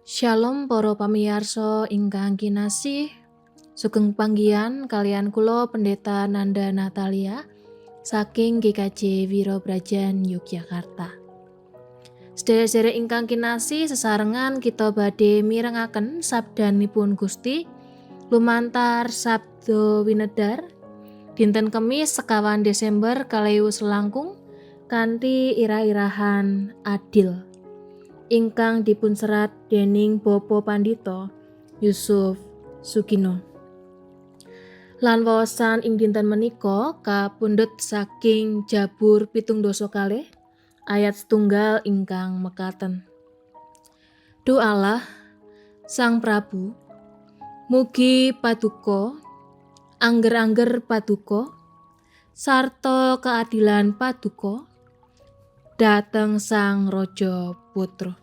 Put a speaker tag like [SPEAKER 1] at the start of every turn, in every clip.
[SPEAKER 1] Shalom para pamiyarsa ingkang kinasih. Sugeng panggihan kalian kula Pendeta Nanda Natalia saking GKJ Wirobrajan Yogyakarta. Sedherek-sedherek ingkang kinasih, sesarengan kita badhe mirengaken sabdanipun Gusti lumantar Sabda Winedar dinten Kemis sekawan Desember 2021 kanthi irah-irahan adil ingkang dipunserat dening Bapak Pandita Yusuf Sugino. Lan wawasan ing dinten menika kapundhut saking Jabur 72 ayat setunggal ingkang mekaten. Duh Allah, Sang Prabu, mugi paduka, angger-angger paduka, sarta keadilan paduka dhateng Sang Raja Putra.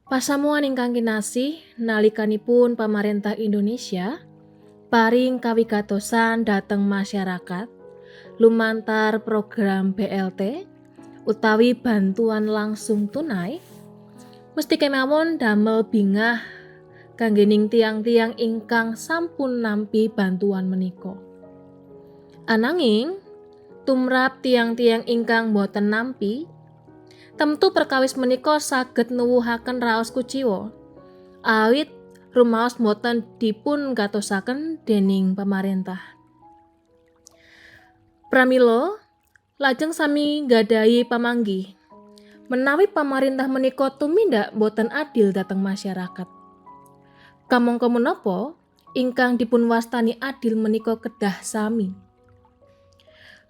[SPEAKER 1] Pasamuan ingkang kinasih, nalikanipun pamarentah Indonesia paring kawigatosan dhateng masyarakat lumantar program BLT utawi bantuan langsung tunai, mesti kemawon damel bingah kanggening tiang-tiang ingkang sampun nampi bantuan menika. Ananging tumrap tiang-tiang ingkang boten nampi, temtu perkawis menika saged nuwuhaken raos kuciwa, awit rumaos boten dipun gatosaken dening pamarentah. Pramila lajeng sami nggadahi pamanggih menawi pamarentah menika tumindak boten adil dhateng masyarakat. Kamangka menapa ingkang dipunwastani adil menika kedah sami.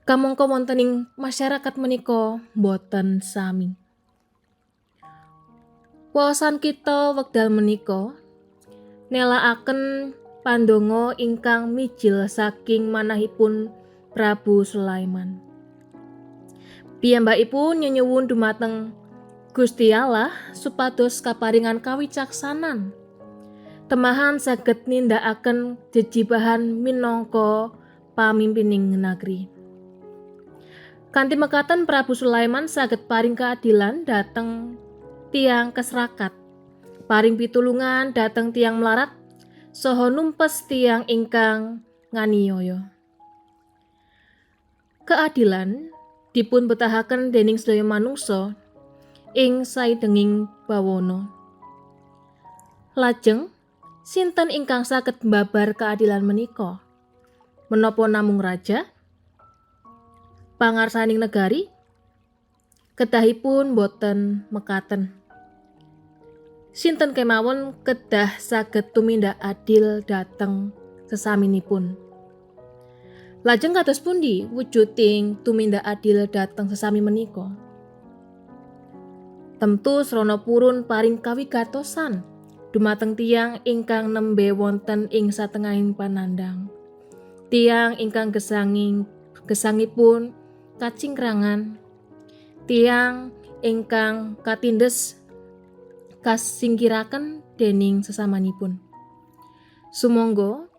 [SPEAKER 1] Kamangka wonten ing masyarakat menika boten sami. Wawasan kita wekdal menika nelakaken pandonga ingkang mijil saking manahipun Prabu Sulaiman. Piyambakipun nyenyuwun dumateng Gusti Allah supados kaparingan kawicaksanan temahan saged nindakaken jejibahan minangka pamimpining nagri. Kanthi mekaten Prabu Sulaiman saged paring keadilan dhateng tiang kesrakat, paring pitulungan dhateng tiang melarat, saha numpes tiang ingkang nganiaya. Keadilan dipun betahaken dening sedaya manungsa ing saindenging bawana. Lajeng sinten ingkang saged mbabar keadilan menika? Menapa namung raja? Pangarsaning negari? Kedahipun boten mekaten. Sinten kemawon kedah saged tumindak adil dhateng sesaminipun. Lajeng kados pundi wujuding tumindak adil dhateng sesami menika? Temtu srana purun paring kawigatosan dumateng tiyang ingkang nembe wonten ing satengahing panandhang. Tiyang ingkang gesangipun kacingkrangan, tiyang ingkang katindes kasingkiraken dening sesamanipun. Sumangga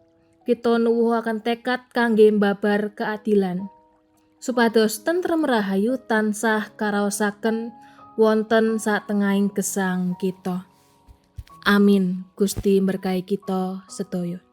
[SPEAKER 1] kita nuwuhaken tekad kangge mbabar keadilan supados tentrem rahayu tansah karaosaken wonten satengahing gesang kita. Amin. Gusti berkahi kita sedaya.